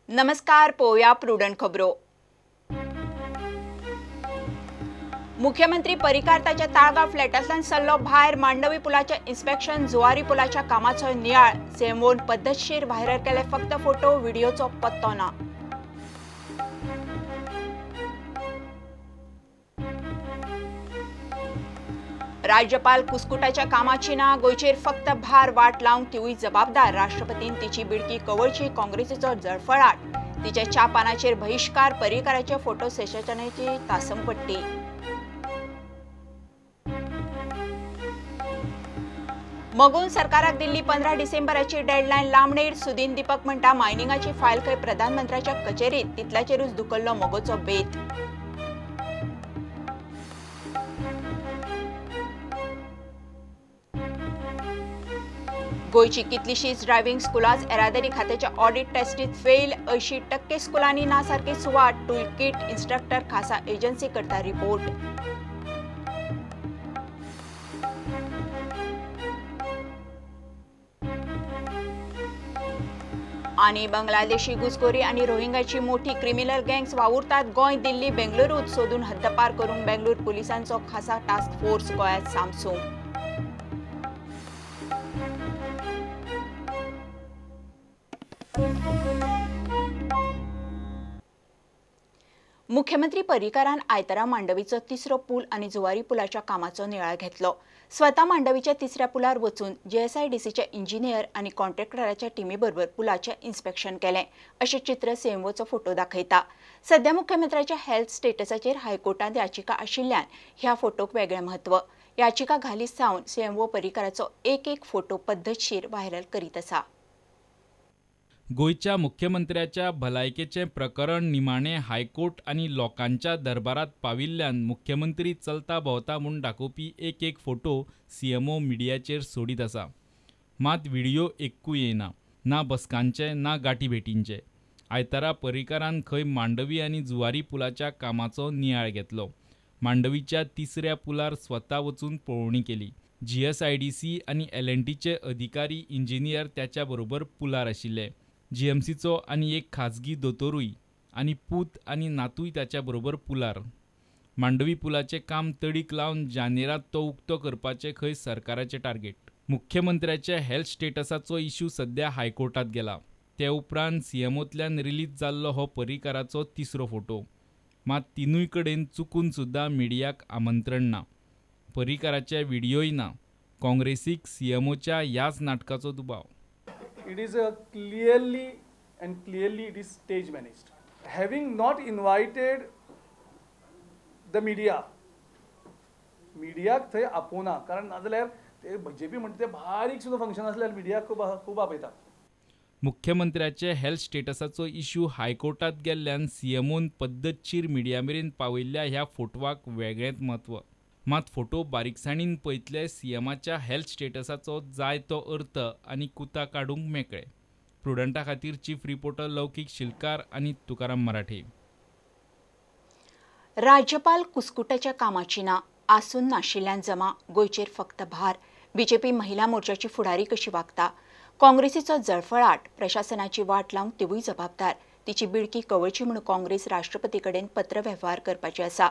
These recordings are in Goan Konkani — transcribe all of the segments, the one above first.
नमस्कार, पोवया प्रुडंट खबरो. मुख्यमंत्री पर्रीकार ताच्या ताळगांव फ्लॅटांतल्यान सरलो भायर. मांडवी पुलाचें इन्स्पेक्शन, जुवारी पुलाच्या कामाचो नियाळ. सीएमओन पद्दतशीर व्हायरल केले फक्त फोटो, व्हिडिओचो पत्तो ना. राज्यपाल कुस्कुटाच्या कामाची ना, गोंयचेर फक्त भार वाट लावंक तिवूय जबाबदार. राष्ट्रपतीन तिची बिडकी कवळची, काँग्रेसीचो जळफळाट. तिच्या च्या पानाचेर बहिश्कार, पर्रीकाराचे फोटो सेशनाची तासमपट्टी. मगोन सरकाराक दिल्ली 15 डिसेंबराची डेडलायन लांबणेर. सुदीन दीपक म्हणटा मायनिंगाची फायल खंय प्रधानमंत्र्याच्या कचेरीत, तितल्याचेरूच धुकल्लो मगोचो बेत. गोंयची कितलीशीच ड्रायव्हिंग स्कुलां येरादारी खात्याच्या ऑडिट टेस्टीत फेल. 80% स्कुलांनी ना सारकी सुवात. टूल किट, इन्स्ट्रक्टर खासा एजन्सी करता रिपोर्ट. आणि बांगलादेशी घुसखोरी आणि रोहिंग्याची मोठी क्रिमिनल गँग्स वावुरतात गोंय, दिल्ली, बेंगळुरूत सोदून हद्दपार करूंक बेंगळूर पुलिसांचो खासा टास्क फोर्स गोंयांत सामसूम. मुख्यमंत्री पर्रीकारान आयतारा मांडवीचो तिसरो पूल आनी जुवारी पुलाच्या कामाचो नियाळ घेतलो. स्वता मांडवीच्या तिसऱ्या पुलार वचून जीएसआयडीसीच्या इंजिनियर आनी कॉन्ट्रॅक्टराच्या टिमी बरोबर पुलाचें इन्स्पेक्शन केलें, अशें चित्र सीएमओचो फोटो दाखयता. सध्या मुख्यमंत्र्याच्या हेल्थ स्टेटसाचेर हायकोर्टांत याचिका आशिल्ल्यान ह्या फोटोक वेगळें म्हत्व. याचिका घालीत सावन सीएमओ पर्रीकाराचो एक एक फोटो पद्दतशीर व्हायरल करीत आसा. गोंयच्या मुख्यमंत्र्याच्या भलायकेचें प्रकरण निमाणें हायकोर्ट आनी लोकांच्या दरबारात पाविल्ल्यान मुख्यमंत्री चलता भोंवता म्हूण दाखोवपी एक एक फोटो सीएमओ मिडियाचेर सोडीत आसा. मात व्हिडिओ एक्कूय येना, ना बसकांचे ना गाठी भेटींचे. आयतारा पर्रीकारान खंय मांडवी आनी जुवारी पुलाच्या कामाचो नियाळ घेतलो. मांडवीच्या तिसऱ्या पुलार स्वता वचून पळोवणी केली. जीएसआयडीसी आनी एलएनटीचे अधिकारी इंजिनियर त्याच्या बरोबर पुलार आशिल्ले. जीएमसीचो आनी एक खाजगी दोतोरूय आनी पूत आनी नातूय त्याच्या बरोबर पुलार. मांडवी पुलाचें काम तडीक लावन जानेरात तो उक्तो करपाचें खंय सरकाराचें टार्गेट. मुख्यमंत्र्याच्या हेल्थ स्टेटसाचो इश्यू सध्या हायकोर्टात गेला. ते उपरांत सीएमओतल्यान रिलीज जाल्लो हो पर्रीकाराचो तिसरो फोटो. मात तिनूय कडेन चुकून सुद्दां मिडियाक आमंत्रण ना, पर्रीकाराचे व्हिडियोय ना. काँग्रेसीक सीएमओच्या ह्याच नाटकाचो दुबाव. It is a clearly and clearly it is stage managed. Having not invited the media, मिडियाक थंय आपोवना, कारण नाजाल्यार ते बीजेपी म्हणटा ते बारीक सुद्दां फंक्शन आसल्यार मिडियाक खूब खूब आपयता. मुख्यमंत्र्याचे हेल्थ स्टेटसाचो इश्यू हायकोर्टात गेल्ल्यान सीएमओन पद्दतशीर मिडिया मेरेन पावयल्ल्या ह्या फोटवाक वेगळेंच म्हत्व. मात फोटो बारीकसाणीन पळयतले सीएमाच्या हेल्थ स्टेटसाचो जाय तो अर्थ आनी कुता काडूंक मेकळे. प्रुडंटा खातीर चीफ रिपोर्टर लौकीक शिलकार आनी तुकाराम मराठे. राज्यपाल कुस्कुटाच्या कामाची ना, आसून नाशिल्ल्यान जमा, गोंयचेर फक्त भार. बीजेपी महिला मोर्चाची फुडारी कशी वागता, काँग्रेसीचो जळफळाट, प्रशासनाची वाट लावंक तिवूय जबाबदार. तिची बिडकी कवळची म्हूण काँग्रेस राष्ट्रपती कडेन पत्रवेव्हार करपाची आसा.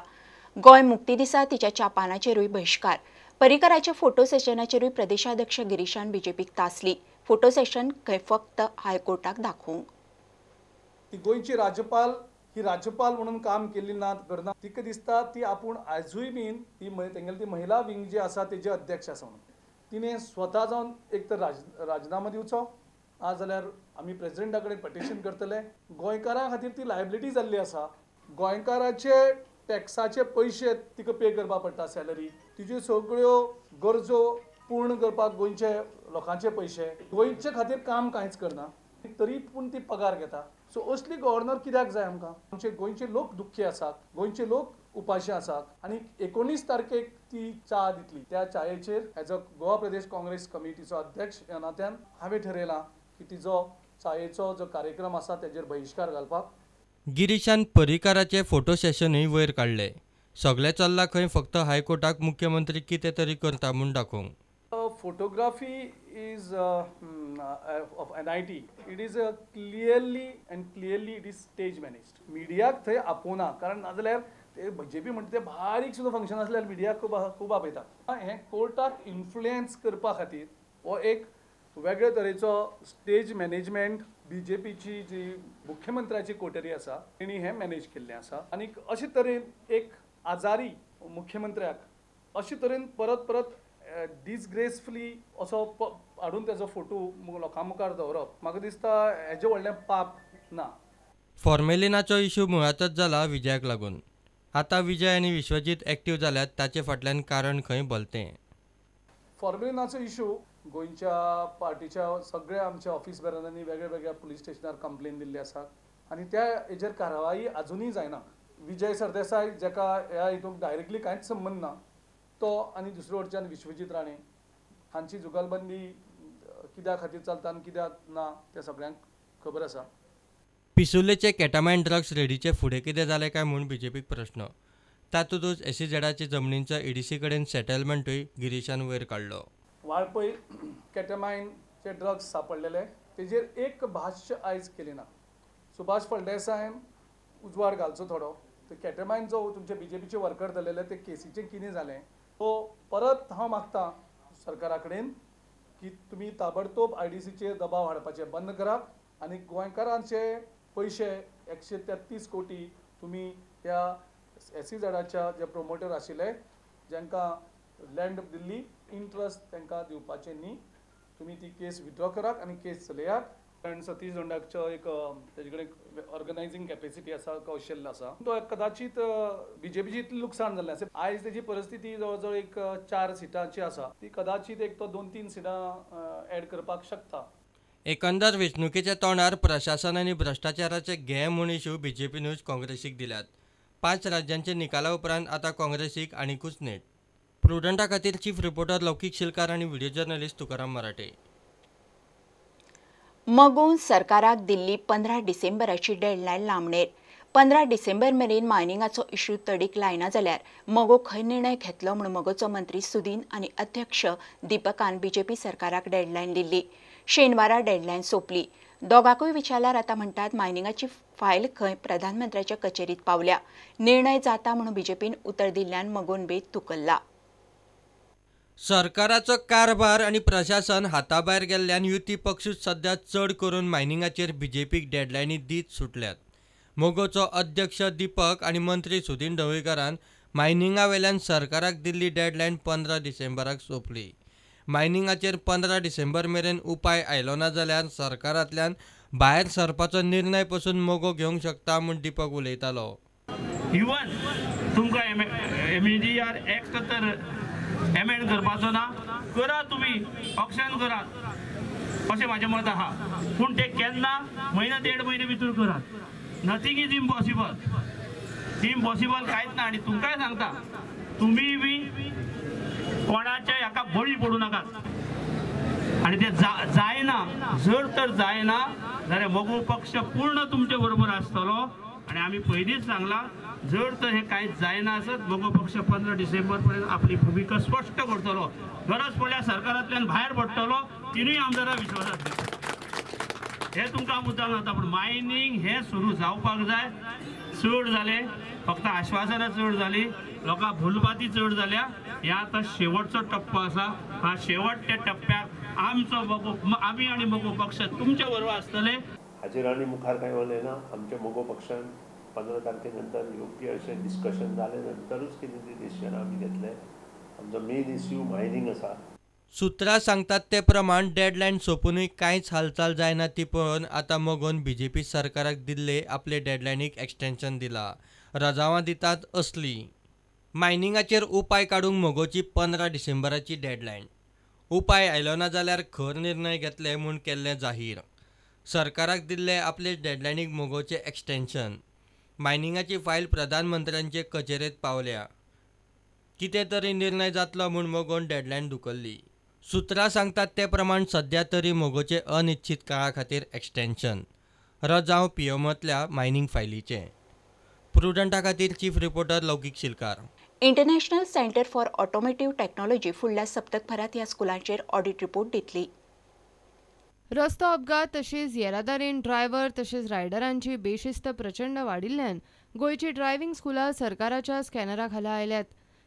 गोंय मुक्ती दिसा तिच्या च्या पानाचेरूय बहिश्कार. पर्रीकाराच्या फोटो सेशनाचेरूय प्रदेशाध्यक्ष गिरीशान बीजेपीक तासली. फोटो सेशन खंय फक्त हायकोर्टाक दाखोवंक. ती गोंयची राज्यपाल ही राज्यपाल म्हणून काम केल्ली ना करना. तिका दिसता ती आपूण आयजूय बीन ती तेंगेली ती महिला विंग जी आसा तेजे अध्यक्ष आसा म्हणून तिणें स्वता जावन एक तर राजीनामा दिवचो, आज जाल्यार आमी प्रेजिडेंटा कडेन पिटिशन करतले. गोंयकारां खातीर ती लायबिलिटी जाल्ली आसा. गोंयकाराचे टॅक्साचे पयशे तिका पे करपाक पडटा, सॅलरी, तिज्यो सगळ्यो गरजो पूर्ण करपाक गोंयचे लोकांचे पयशे. गोंयचे खातीर काम कांयच करना तरी पूण ती पगार घेता. सो असली गव्हर्नर कित्याक जाय आमकां? आमचे गोंयचे लोक दुख्खी आसात, गोंयचे लोक उपाशी आसात. आनी 19 तारखेक ती च्या दितली, त्या च्यायेचेर एज अ गोवा प्रदेश काँग्रेस कमिटीचो अध्यक्ष ह्या नात्यान हांवें ठरयलां की तिजो च्यायेचो जो कार्यक्रम आसा तेजेर बहिश्कार घालपाक. गिरीशान पर्रीकाराचे फोटो सेशनूय वयर काडले. सगळें चल्लां खंय फक्त हायकोर्टाक मुख्यमंत्री कितें तरी करता म्हूण दाखोवंक. Photography is of NIT, it is a clearly and clearly it is stage managed. मिडियाक थंय आपोवना, कारण नाजाल्यार ते बीजेपी म्हणटा ते बारीक सुद्दां फंक्शन आसल्यार मिडियाक खूब खूब आपयता. हें कोर्टाक इन्फ्लुयन्स करपा खातीर हो एक वेगळे तरेचो स्टेज मॅनेजमेंट बीजेपीची जी मुख्यमंत्र्याची कोटरी आसा तेणी हें मॅनेज केल्लें आसा. आनीक अशे तरेन एक आजारी मुख्यमंत्र्याक अशे तरेन परत परत डिसग्रेसफुली असो हाडून तेजो फोटो लोकां मुखार दवरप म्हाका दिसता हेजें व्हडलें पाप ना. फॉर्मेलिनाचो इश्यू मुळांतच जाला विजयाक लागून. आतां विजय आनी विश्वजीत एक्टिव जाल्यात ताचे फाटल्यान कारण खंय भलतें. फॉर्मेलिनाचो इश्यू गोंयच्या पार्टीच्या सगळ्या आमच्या ऑफिस बेररांनी वेगळ्या वेगळ्या पुलीस स्टेशनार कंप्लेन दिल्ली आसा आनी त्या हेजेर कारवाई आजुनूय जायना. विजय सरदेसाय जाका ह्या हितूंत डायरेक्टली कांयच संबंद ना तो आनी दुसरे वटच्यान विश्वजीत राणे हांची जुगलबंदी कित्या खातीर चलता आनी कित्याक ना तें सगळ्यांक खबर आसा. पिसुर्लेचे केटामायन ड्रग्स रेडीचे फुडें कितें जालें काय म्हूण बीजेपीक प्रश्न. तातूंतच एसईझेडाचे जमनींचो ईडीसी कडेन सेटलमेंटूय गिरीशान वयर काडलो. वाळपय केटामायनचे ड्रग्स सापडलेले तेजेर एक भाश्य आयज केली ना. सुभाष फळदेसायन उजवाड घालचो थोडो. ते केटामायन जो तुमचे बीजेपीचे वर्कर धरलेले ते केसीचें कितें जालें सो परत हांव मागता सरकारा कडेन की तुमी ताबडतोब आयडीसीचेर दबाव हाडपाचें बंद करात आनी गोंयकारांचे पयशे 133 कोटी तुमी ह्या एसईझेडाच्या जे प्रोमोटर आशिल्ले जांकां लँड दिल्ली इंट्रस्ट तांकां दिवपाचें न्ही, तुमी ती केस विथड्रॉ करात आनी केस चलयात. कारण सतीश दोंडाकचो एक तेजे कडेन ऑर्गनायझींग कॅपेसिटी आसा, कौशल्य आसा, तो कदाचीत बीजेपीची इतलें लुकसाण जाल्लें आसा. आयज तेजी परिस्थिती जवळ जवळ एक 4 सिटांची आसा, ती कदाचीत एक तो 2-3 सिटां एड करपाक शकता. एकंदर वेंचणुकेच्या तोंडार प्रशासन आनी भ्रश्टाचाराचे घे म्हूण इश्यू बीजेपीनूच काँग्रेसीक दिल्यात. 5 राज्यांचे निकाला उपरांत आतां काँग्रेसीक आनीकूच नेट. प्रुडंटा खातीर चीफ रिपोर्टर लौकीक शिलकार आनी व्हिडिओ जर्नलिस्ट तुकाराम मराठे. मगोन सरकाराक दिल्ली 15 डिसेंबराची डेडलायन लांबणेर. 15 डिसेंबर मेरेन मायनिंगाचो इश्यू तडीक लायना जाल्यार मगो खंय निर्णय घेतलो म्हूण मगोचो मंत्री सुदीन आनी अध्यक्ष दीपकान बीजेपी सरकाराक डेडलायन दिल्ली. शेनवारा डेडलायन सोंपली. दोगांकूय विचारल्यार आतां म्हणटात मायनिंगाची फायल खंय प्रधानमंत्र्याच्या कचेरीत पावल्या. निर्णय जाता म्हूण बीजेपीन उतर दिल्ल्यान मगोन बेत तुकल्ला. सरकाराचो कारभार आनी प्रशासन हाताभायर गेल्ल्यान युती पक्षूच सध्या चड करून मायनिंगाचेर बीजेपीक डेडलायनी दीत सुटल्यात. मगोचो अध्यक्ष दीपक आनी मंत्री सुदीन ढवळीकारान मायनिंगा वेल्यान सरकाराक दिल्ली डेडलायन 15 डिसेंबराक सोंपली. मायनिंगाचेर 15 डिसेंबर मेरेन उपाय आयलो ना जाल्यार सरकारांतल्यान भायर सरपाचो निर्णय पसून मगो घेवंक शकता म्हूण दीपक उलयतालो. इवन तुमकां एमईडीआर एक्ट तर एमेंड करपाचो ना, करा तुमी ऑक्शन करात अशें म्हाजें मत आहा, पूण तें केन्ना म्हयनो देड म्हयने भितर करात. नथींग is impossible, impossible कांयच ना. आनी तुमकांय सांगता तुमी बी कोणाच्या हाका बळी पडूं नाकात. आनी तें जायना, जर तर जायना जाल्यार मगो पक्ष पूर्ण तुमचे बरोबर आसतलो. आनी आमी पयलींच सांगलां जर तर हें कांयच जायना आसत मगो पक्ष 15 डिसेंबर पर्यंत आपली भुमिका स्पश्ट करतलो. गरज पडल्यार सरकारांतल्यान भायर पडटलो, तिनूय आमदारां विश्वासात घेतलो. हें तुमकां मुद्दाम जाता. पूण मायनींग हें सुरू जावपाक जाय. चड जालें, फक्त आश्वासनां चड जालीं, लोकां भुलपाती चड जाल्या. ह्या आतां शेवटचो टप्पो आसा. ह्या शेवटच्या टप्प्याक आमचो मगो, आमी आनी मगो पक्ष तुमच्या बरोबर आसतले. हाचेर आनी मुखार कांय उलयना. आमच्या मगो पक्षान 15 तारखे नंतर योग्य अशें डिस्कशन जालें नंतरूच कितें तें डिसिजन आमी घेतले. आमचो मेन इश्यू मायनींग आसा. सूत्रां सांगतात ते प्रमाण डेडलायन सोंपुनूय कांयच हालचाल जायना ती पळोवन आतां मगोन बीजेपी सरकाराक दिल्ले आपले डेडलायनीक एक्सटेन्शन दिला. रजावां दितात असली. मायनिंगाचेर उपाय काडूंक मगोची 15 डिसेंबराची डेडलायन. उपाय आयलो ना जाल्यार खर निर्णय घेतले म्हूण केल्लें जाहीर. सरकाराक दिल्ले आपले डेडलायनीक मगोचें एक्सटेन्शन. मायनिंगाची फायल प्रधानमंत्र्यांचे कचेरेंत पावल्या. कितें तरी निर्णय जातलो म्हूण मगोन डेडलायन धुकल्ली. सूत्रां सांगतात ते प्रमाण सध्या तरी मगोचे अनिश्चित काळा खातीर एक्सटेन्शन. रजांव पिएमओंतल्या मायनिंग फायलीचें. प्रुडंटा खातीर chief reporter Loukik Shilkar. International centre for automotive technology फुडल्या सप्तकभरात ह्या स्कुलांचेर ऑडिट रिपोर्ट दितली. रस्तो अपघात तशेंच येरादारीन ड्रायव्हर तशेंच रायडरांची बेशिस्त प्रचंड वाडिल्ल्यान गोंयची ड्रायव्हिंग स्कुलां सरकाराच्या स्कॅनरा खाला आयल्यात.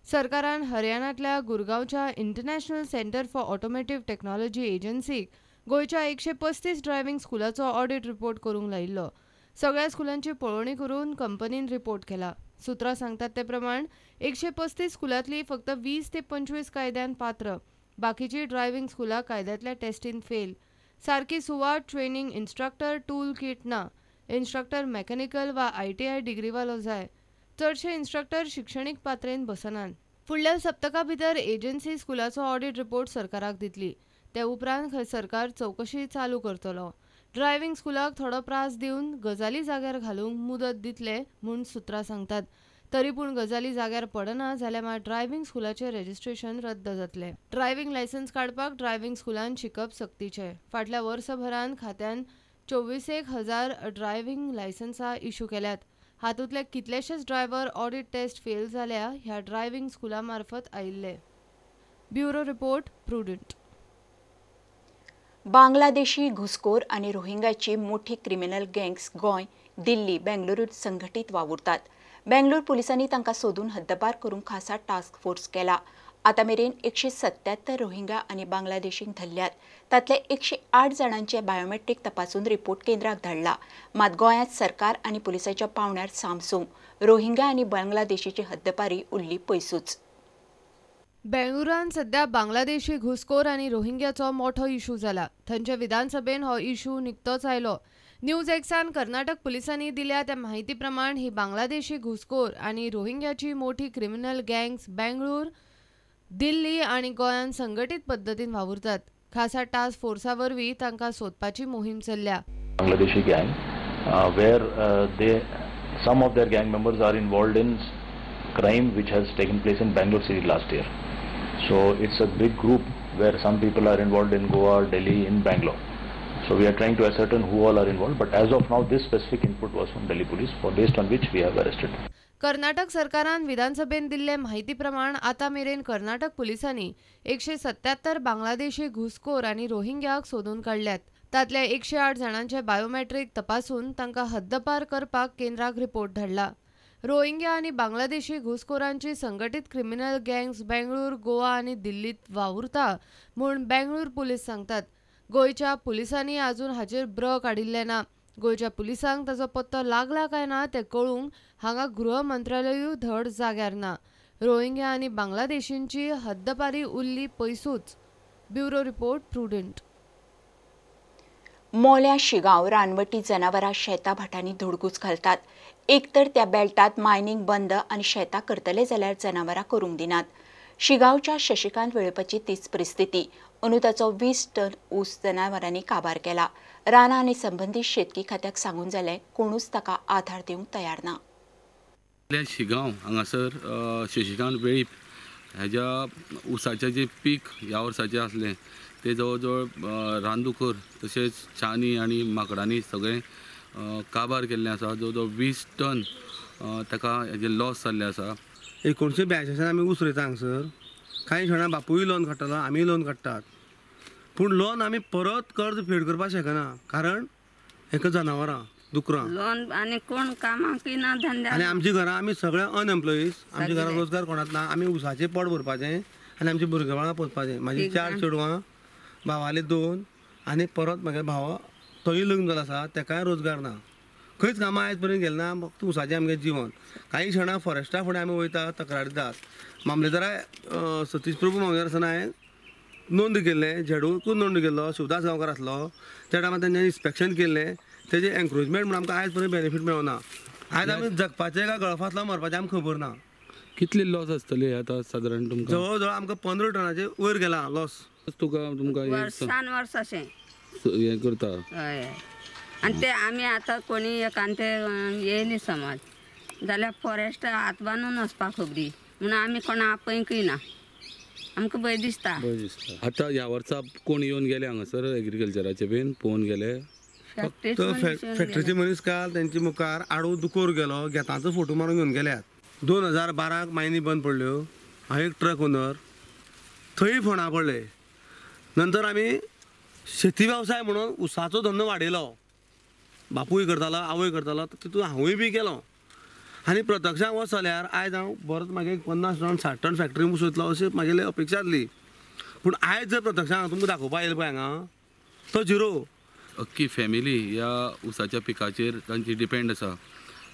सरकारान हरियाणांतल्या गुरगांवच्या international centre for automotive technology एजन्सीक गोंयच्या 135 ड्रायव्हिंग स्कुलाचो ऑडिट रिपोर्ट करूंक लायिल्लो. सगळ्या स्कुलांची पळोवणी करून कंपनीन रिपोर्ट केला. सुत्रां सांगतात ते प्रमाण 135 स्कुलांतली फक्त 20 ते 25 कायद्यान पात्र, बाकीची ड्रायव्हिंग स्कुलां कायद्यांतल्या टेस्टीन फेल. सारकी सुवात, ट्रेनिंग इन्स्ट्रक्टर, टूल किट ना. इन्स्ट्रक्टर मेकॅनिकल वा ITI डिग्रीवालो जाय. चडशे इन्स्ट्रक्टर शिक्षणीक पात्रेन बसनात. फुडल्या सप्तका भितर एजन्सी स्कुलाचो ऑडिट रिपोर्ट सरकाराक दितली. ते उपरांत खंय सरकार चवकशी चालू करतलो. ड्रायव्हिंग स्कुलाक थोडो प्रास दिवन गजाली जाग्यार घालूंक मुदत दितले म्हूण सुत्रां सांगतात. तरी पूण गजाली जाग्यार पडना जाल्यार मात ड्रायव्हिंग स्कुलाचें रजिस्ट्रेशन रद्द जातलें. ड्रायव्हिंग लायसन्स काडपाक ड्रायव्हिंग स्कुलान शिकप सक्तीचें. फाटल्या वर्सभरान खात्यान 24,000 ड्रायव्हिंग लायसन्सां इशू केल्यात. हातूंतले कितलेशेच ड्रायव्हर ऑडिट टेस्ट फेल जाल्या ह्या ड्रायव्हिंग स्कुला मार्फत आयिल्ले. Bureau report, Prudent. Bangladeshi घुसखोर आनी रोहिंग्याची मोठी क्रिमिनल गँग्स गोंय, दिल्ली, बेंगलुरूत संघटीत वावुरतात. बेंगलूर पुलिसांनी तांकां सोदून हद्दपार करूंक खासा टास्क फोर्स केला. आतां मेरेन 177 रोहिंग्या आनी बांगलादेशींक धरल्यात. तांतले 108 जाणांचे बायोमेट्रीक तपासून रिपोर्ट केंद्राक धाडला. मात गोंयांत सरकार आनी पुलिसांच्या पांवड्यार सामसूम. रोहिंग्या आनी बांगलादेशीची हद्दपारी उरली पयसूच. बेंगळुरान सध्या बांगलादेशी घुसखोर आनी रोहिंग्याचो मोठो इशू जाला. थंयचे विधानसभेन हो इशू निकतोच आयलो. न्यूज एक्सान कर्नाटक पुलिसांनी दिल्या त्या माहिती प्रमाण ही बांगलादेशी घुसखोर आनी रोहिंग्याची मोठी क्रिमिनल गँग्स बेंगळूर, दिल्ली आनी गोंयांत संघटीत पद्दतीन वावुरतात. खासा टास्क फोर्सा वरवीं तांकां सोदपाची मोहीम चल्ल्या. Bangladeshi gang where they some of their gang members are involved in crime which has taken place in Bangalore city last year. So it's a big group where some people are involved in Goa, Delhi, in Bangalore. So we are trying to ascertain who all are involved, but as of now this specific input was from Delhi police, for based on which we have arrested. Karnataka सरकारान विधानसभेन दिल्ले माहिती प्रमाण आतां मेरेन कर्नाटक पुलिसांनी 177 बांगलादेशी घुसखोर आनी रोहिंग्याक सोदून काडल्यात. तांतल्या 108 जाणांचे बायोमेट्रीक तपासून तांकां हद्दपार करपाक केंद्राक रिपोर्ट धाडला. रोहिंग्या आनी बांगलादेशी घुसखोरांची संघटीत क्रिमिनल गँग्स बेंगळूर, गोवा आनी दिल्लीत वावुरता म्हूण बेंगळूर पुलीस सांगतात. गोंयच्या पुलिसांनी अजून हाचेर ब्र काडिल्लें ना. गोंयच्या पुलिसांक ताचो पत्तो लागला काय ना तें कळूंक हांगा गृह मंत्रालयूय धड जाग्यार ना. रोहिंग्या आनी बांगलादेशींची हद्दपारी उरली पयसूच. Bureau report, Prudent. मोल्या, शिगांव रानवटी जनावरां शेतां भाटांनी धुडगूस घालतात. एक तर त्या बेल्टात मायनिंग बंद आनी शेतां करतले जाल्यार जनावरां करूंक दिनात. शिगांवच्या शशिकांत वेळपाची तीच परिस्थिती. अंदू ताचो 20 टन ऊस जनावरांनी काबार केला. रानां आनी संबंदीत शेतकी खात्याक सांगून जालें, कोणूच ताका आधार दिवंक तयार ना. शिगांव हांगासर शशिकांत वेळीप हेज्या ऊसाचें जें पीक ह्या वर्साचें आसलें तें जवळ जवळ रानदुकर तशेंच चानी आनी माकडांनी सगळें काबार केल्लें आसा. जवळ जवळ 20 टन ताका हेजें लॉस जाल्लें आसा. 1982 आमी ऊस रोयता हांगसर. कांय जाणां बापूय लोन काडटालो, आमीय लोन काडटात, पूण लोन आमी परत कर्ज फेड करपाक शकना, कारण हेका जनावरां दुकरां लोन आनी कोण कामाकूय ना धंद्या. आनी आमच्या घरां आमी सगळे अनएम्प्लॉईज, आमच्या घरां रोजगार कोणाक ना. आमी ऊसाचें पोट भरपाचें आनी आमच्या भुरग्यां बाळां पोसपाचें. म्हाजी 4 चेडवां, भावाले 2 आनी परत म्हागे भाव तोय लग्न जालो आसा, तेकाय रोजगार ना. खंयच कामां आयज पर्यंत गेलें ना, फक्त ऊसाचें आमगें जिवन. कांय क्षणां फॉरेस्टा फुडें आमी वयता, तक्रार दितात. मामलेदारा सतीश प्रभू मामलेदार आसतना हांवें नोंद केल्लें, झेडूकूय नोंद केल्लो, शिवदास गांवकार आसलो त्या टायमार तेंच्यांनी इन्स्पेक्शन केल्लें. तेजें एन्क्रोचमेंट म्हूण आमकां आयज पर्यंत बेनिफीट मेळना. आयज आमी जगपाचें काय गळफासला मरपाचें आमकां खबर ना. कितले लॉस आसतले आतां सादारण तुमकां? जवळ जवळ आमकां 15 टनाचे वयर गेला लॉस. तुका तुमकां वर्सान वर्स अशें हें करता. हय, आनी ते आमी आतां कोणी एकांते येयली समज जाल्यार फॉरेस्ट हात बांदून वचपाक खबरी म्हणून आमी कोणा आपयकूय ना. आमकां भंय दिसता. भंय दिसता. आतां ह्या वर्सा कोण येवन गेले हांगासर एग्रीकल्चराचे बीन पळोवन गेले? फक्त फॅक्टरीचे मनीस काल तेंचे मुखार आडो दुकोर गेलो, गेतांचो फोटो मारून घेवन गेल्यात. 2012 मायनी बंद पडल्यो. हांव एक ट्रक ओनर, थंय फोंडा पडले. नंतर आमी शेती वेवसाय म्हणून उसाचो धंदो वाडयलो. बापूय करतालो, आवय करतालो, तितून हांवूय बी केलो. आनी प्रत्यक्षांत वच जाल्यार आयज हांव बरोच मागीर 50 टन 60 टन फॅक्टरी ऊस वयतलो अशी म्हागेली अपेक्षा आसली. पूण आयज जर प्रत्यक्षांत हांव तुमकां दाखोवपा येयलें पळय हांगा तो झिरो. अख्खी फॅमिली ह्या ऊसाच्या पिकाचेर तांची डिपेंड आसा.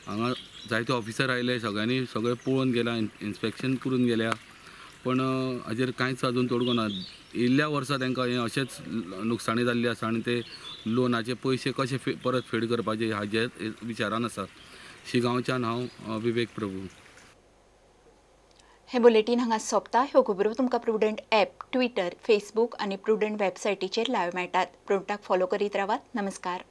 हांगा जायते ऑफिसर आयले, सगळ्यांनी सगळें पळोवन गेला, इन्स्पेक्शन करून गेल्या, पण हाजेर कांयच अजून तोडगो ना. येयल्ल्या वर्सा तांकां हें अशेंच नुकसाणी जाल्ली आसा आनी ते लोनाचे पयशे कशे परत फेड करपाचे हाजेर विचारान आसा. शिगांवच्यान हांव विवेक प्रभू. हे बुलेटीन हांगा सोंपता. ह्यो खबरो तुमकां प्रुडंट ॲप, ट्विटर, फेसबूक आनी प्रुडंट वेबसायटीचेर लायव्ह मेळटात. प्रुडंटाक फॉलो करीत रावात. नमस्कार.